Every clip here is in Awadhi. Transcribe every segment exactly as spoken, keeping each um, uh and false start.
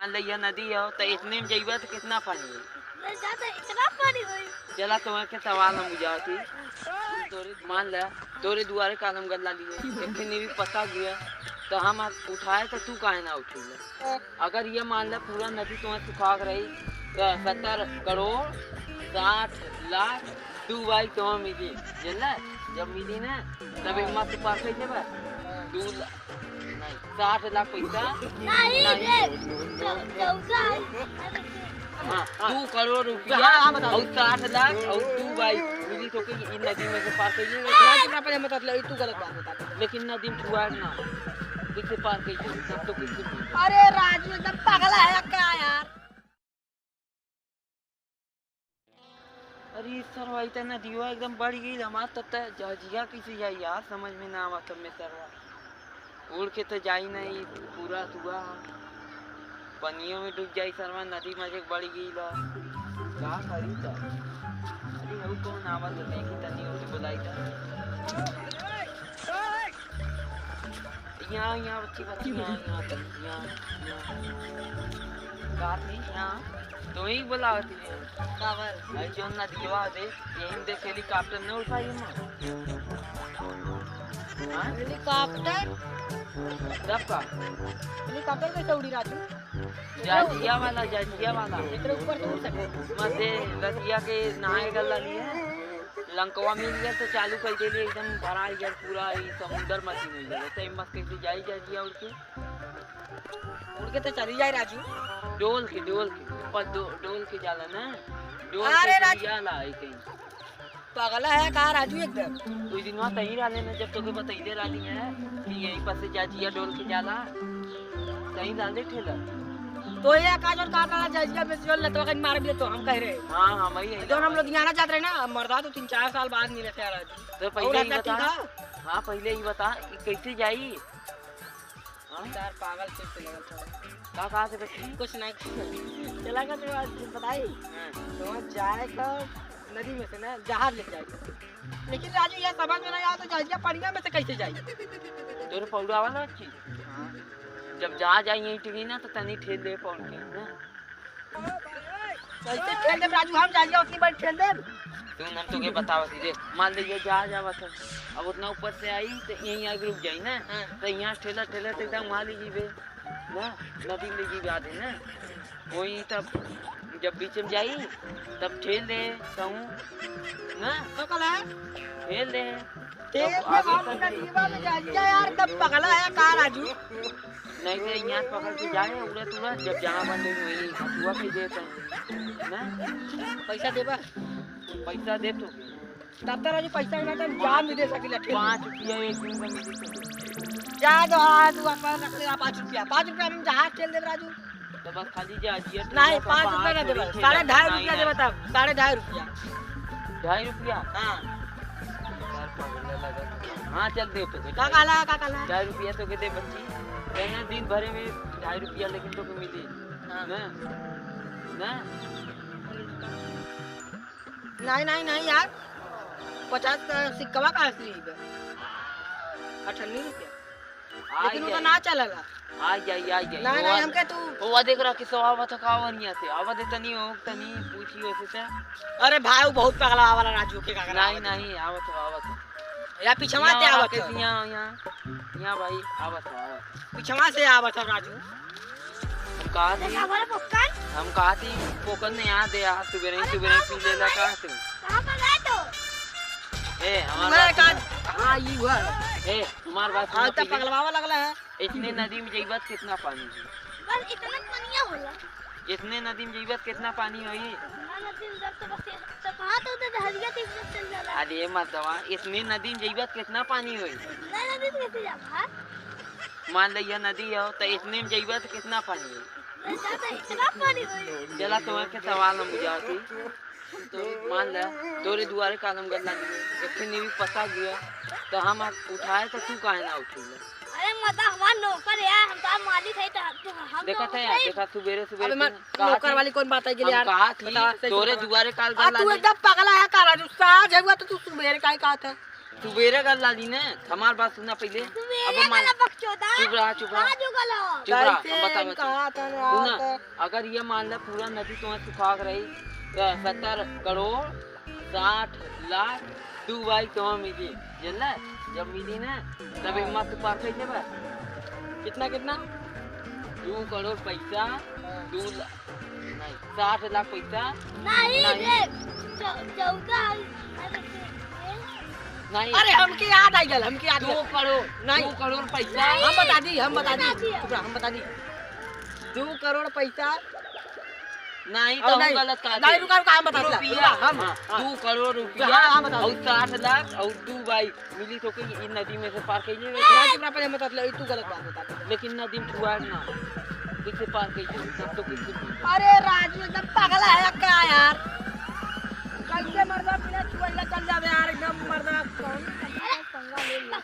मान ले, यह नदी है, तो इतने में जइबा तो कितना पानी है? नहीं, ज्यादा इतना पानी होई। चला, तुम्हें के सवाल हम बुझावत ही। तोरे, मान ले, तोरे दुआरे कालम गल्ला लिए, एक ठे नीवी पता गया, तो हम आप उठाए, तो तू काहे ना उठेला? अगर ये मान ले, पूरा नदी तुम्हें सुखा के रही, तो सत्तर करोड़ साठ लाख तू भाई तुम्हें मिली, जानला? जब मिली ना, तब हिम्मत से पार कर देबा। दू ला-, नहीं, साठ लाख पैसा। नहीं, नहीं। रे, चौ-, चौदह। हाँ, हाँ। दू करोड़ रुपया हाँ, हाँ, बताओ। और साठ लाख और तू भाई, पूरी तो के ई नदी में से पार कर लेगा। ना, कितना पहले मत ले, तू गलत बात बता। लेकिन नदी में छुआ ना, कैसे पार कर लेगा? तब तो कैसे पार? अरे राजू एकदम पागल है का यार? अरे सरवा, ई त नदिया एकदम बढ़ गई हमार, तब त जहाजिया कैसे जाई यार, समझ में ना आवत हमें सरवा। उड़ के त जाई नहीं, पूरा तुआ पनियों में डूब जाई सरवा, नदी मजे बढ़ गई ला। का करी त? अरे हऊ कौन आवत है, देखी तनी ओके बुलाई त। यहाँ, यहाँ, बच्ची, बच्ची, यहाँ, यहाँ, यहाँ, यहाँ। का थी? यहाँ। तो ही बुलावती है। काबर? भाई, जो नदिया दे, यहीं देख helicopter न उड़ पाई हम। हाँ? Helicopter? तब का? Helicopter कैसे उड़ी राजू? जहाजिया वाला, जहाजिया वाला। इतने ऊपर से उड़ सके? मत दे, नदिया के नहाए गल वाली है। लंकवा मिल गया तो चालू कर देली, एकदम भराई गया पूरा, ई समुंदर मसीन हो गया। तो हिम्मत कैसे जाई, जहाजिया उड़ के? उड़ के तो चली जाए राजू। डोल के, डोल के, पर डो-, डोल के जाला ना, डोल अरे के राजू। जाला आई कहीं। पगला है का राजू एकदम? उस दिन वहाँ तहीं रहले ना, जब तोके बतैले रहली है कि यहीं पर से जहाजिया डोल के जाला, तहीं रहले ठेला। तो ये का जोन का था, जहाजिया में जोन लेते वक्त मार दिए तो हम कह रहे। हाँ, हाँ, वही है। जोन हम लुधियाना जात रहे ना, मर्दा तो तीन चार साल बाद मिले थे राजू। तो पहले और ही हल्का बता। ठीक था? हाँ, पहले ही बता कि कैसे जाई? हाँ? यार, पागल चुप से लगल था। का, कहाँ से बची? कुछ नहीं। चला का तो आज बताई। हाँ। तो वहाँ जाए का नदी में से ना जहाज ले जाए का। लेकिन राजू, ये समझ में नहीं आवा तो जहाजिया पनिया में से कैसे जाई? तोरे पौड़ा वाला बच्ची? हाँ। जब जहाज आई यहीं टिकी ना, तो तनी ठेल दे पौड़ के, ना? कैसे ठेल देब राजू, हम जाइए उतनी बड़ी ठेल देब। सुन, हम तोके बतावत ही, देख, मान लीजिए जहाज आवत है, अब उतना ऊपर से आई तो यहीं आके रुक जाई ना, हाँ। तो यहाँ ठेला ठेला तो एकदम वहाँ ले जीबे ना, नदी में ले जीबे आधे ना, वहीं तब जब बीच में जाई तब ठेल दे कहूँ ना, तो कल है? ठेल दे। तेज तब में आगे और तक उनका जीवा में जाइए यार, तब पगला है का राजू? नहीं तो यहाँ पकड़ के जाए, उड़त उड़त, जब जहाँ बन रही वहीं हथुआ पे देते हैं, ना? पैसा देबा? पैसा दे तो। तब तो राजू पैसा के ना तो जान भी दे सकीला, ठेल। पाँच रुपया एक दिन का मिल सके। जा दो, हाँ, तू अपन रख ले पाँच रुपया। पाँच रुपया में जहाज ठेल देब राजू। तो बस खाली जा, जिया ठेल नहीं, दे, पाँच रुपया ना देबा, साढ़े ढाई रुपया देबा तब, साढ़े ढाई रुपया। ढाई रुपया? हाँ। यार, पगला लगा। हाँ, चल दे तो। का कहला, का कहला? ढाई रुपया तो के दे बच्ची। कहना दिन भरे में ढाई रुपया लेकिन तो के मिली। हाँ। ना? ना? नहीं, नहीं, नहीं यार। पचास का सिक्कवा कहाँ से लीबे? अठन्नी रुपया। आ लेकिन वो तो जाई। ना चलला। आ जाई, आ जाई। नहीं, वो नहीं, आ-, हमके तू वो देख रहा कि सो आवत है का वनिया से। आवत है तनी हो, तनी पूछी हो से। अरे भाई, वो बहुत पगला वाला राजू के का नहीं, नहीं, आवत है, आवत है। या पिछवा से आवत है। यहाँ, यहाँ, यहाँ भाई, आवत है, आवत है। पिछवा से आवत है राजू। हम कहा थी, हमारे पोकन? हम कहा थी, पोकन ने यहाँ दे, आज सुबह नहीं, अरे सुबह नहीं पी लेला, कहा तू? कहाँ पर गए तो? ए, हमारा मैं बात कहा, सुन। हाँ, ये हुआ। ए, हमार बात सुनो आज तक पहले। पगलवावा लगला है। इतने नदी में जइबा त कितना पानी है? बस इतना पानिया होला। इतने नदी में जइबा त कितना पानी होई? इतना नदी में जब तो बस ये, तो कहाँ तो उधर हरिया के इधर चल जाला। अरे मर्दवा, इतने नदी में जइबा त कितना पानी होई? इतना नदी में कैसे जाबा? मान ले यह नदी हो, तो इतने में जइबा त कितना पानी होई? नहीं, ज्यादा इतना पानी होई। चला, तुम्हें के सवाल हम बुझावती। तो मान ले, तोरे दुआरे कालम गल्ला लिए, एक ठे नीवी पता गया, तो हम आप उठाए, तो तू काहे ना उठीला? अरे, मतलब, हमार नौकर है, हम तो मालिक है, तो हम, तो हम देखा तो थे यार, उठे। देखा, सुबेरे, सुबेरे अबे, मैं कहा नौकर थी, वाली कौन बात है कि हम यार? कहा थी, बता, सही तोरे बता। दुआरे काल आ, गल्ला तू लिए। एकदम पगला है का राजू? साँझ हुआ तो तू सुबेरे काहे कहा था? सुबेरे गल लाली ने, हमार बात सुना पहिले। सुबेरे अब मान गला बकचोदा। चुप रहा, चुप रहा। राजू गलो। चुप रहा, हम कैसे बतावत हम कहा हई। था ना सुना, तो अगर ये मान ला पूरा नदी तुम्हें सुखा के रही, तो सत्तर करोड़ साठ लाख दू बाइक तुम्हें मिली, जानला? जब मिली ना, तब हिम्मत से पार कर लेबा। कितना, कितना? दू करोड़ पैसा, हाँ। दू ला-, नहीं, साठ लाख पैसा। नहीं, नहीं। देख, चौ-, चौदह, नहीं। अरे, हमके याद आ गल, हमके याद आ गल। दू करोड़, नहीं। दू करोड़ पैसा। हम बता दी, हम बता दी। बता दिया। चुप रह, हम बता दी। दू करोड़ पैसा। नहीं, और तो हम नहीं, गलत कहा नहीं, थे। रुका, रुका, हम बता दिया। रुपया, रुका, हम, हाँ, हाँ। दू करोड़ रुपया हाँ, हाँ, बता और दिया। साठ लाख और दू बाइक। मिली तो के ई नदी में से पार कइले। ना, चुप रह, पहले हम बता ले, तू गलत बात बता दे। लेकिन नदी में छुआ ना, कैसे पार कइले, तब तो कैसे पी? अरे राजू एकदम पागल है का यार? कैसे मर्दा बिना छुअला चल जावे यार, एकदम मर्दा कौन पंगा ले लिया?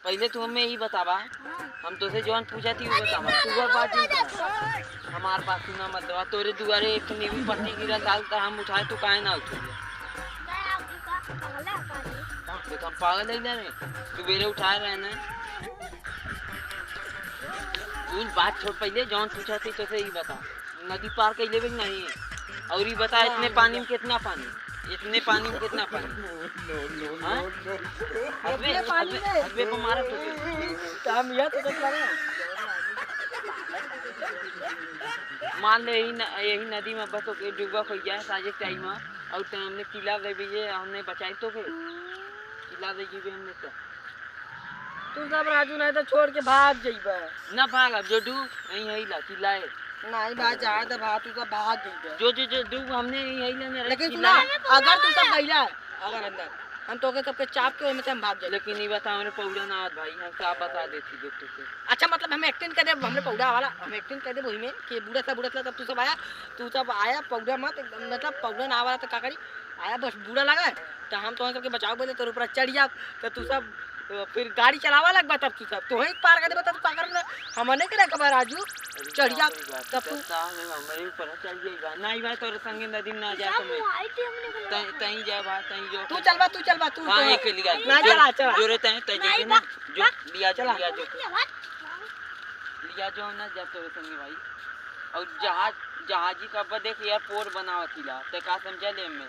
पहिले तू हमें ई बतावा, हाँ। हम तोसे जौन पूछा थी, वो बतावा। तू और बात नहीं सुना। हमार बात सुना मत दवा। तोरे दुआरे एक ठो नींबू पत्ती गिरा था, तो हम उठाए, तू काहे ना उठे? देख, हम पागल है ना रे, सुबेरे उठाए रहे ना। तू बात छोड़, पहिले जौन पूछा थी तोसे ई बता। नदी पार कइले भी नहीं। और ई बता, इतने पानी में कितना पानी? इतने पानी में कितना पानी? हाँ? हसबे, इतने पानी हसबे, में? हसबे को मारा तो। तो हम यह तो सोच रहे हैं। मान ले, यही न-, यही नदी में बस ओके डूबा हो गया है साँझ के टाइम में, और तो हमने किला ले भी ये, हमने बचाई तो के? किला ले जीवे हमने तो। तू सब राजू नहीं तो छोड़ के भाग जइबे। ना भाग, अब जो डू, यहीं है ला, चिल्लाए। नहीं भाई, जाए दे भाई, तू सब भाग जइबे। जो, जो, जो डू, हमने यहीं है ला, मेरा लेकिन सुना, चिल्लाए। अगर तू सब गइला, अगर अंदर, हम तोके सबके चाप के ओहिमे से हम भाग जाए। लेकिन ई बता, हमरे पौड़ा ना आवत भाई, हम साफ बता देती देख तो से। अच्छा, मतलब हम एक्टिंग कर देब, हमरे पौड़ा वाला, हम एक्टिंग कर देब ओहिमे कि बूढ़ा सा, बूढ़ा सा, तब तू सब आया, तू सब आया, पौड़ा मत, मतलब पौड़ा ना वाला तो का करी, आया बस बूढ़ा लगा, तो हम तोहन सबके बचाव बोले, तोर ऊपर चढ़ जाब, तो तू सब, अ, फिर गाड़ी चलावा लगबा, तब तू सब, तोहे पार कर देबा, तब तू का करना? हम नहीं करे कबा राजू, चढ़ जाब, तब तू। साहब, हमरे ऊपर चढ़ जाएगा। नहीं भाई, तोरे संगे नदी में ना जा सब तू। तई, तई जा भाई, तई जो। तू चलबा, तू चलबा, तू हाँ, तो एक लिया। ना, जो, चला, चला। जो रे तई, तई नहीं, जइबे ना, बा-, जो, बा-, लिया जो, चला। लिया जो। लिया जो ना जा तोरे संगे भाई। और जहाज, जहाजी का अब देख एयरपोर्ट बनावत हिला, ते का समझा ले में?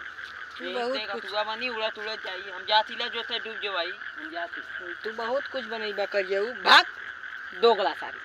तू एक बहुत ते का कुछ हुआ बनी, उड़त उड़त जाई। हम जात हिला जो ते डूब जो भाई, हम जात हिला। तू बहुत कुछ बनइबा करिए, उ भाग दोगला सारी।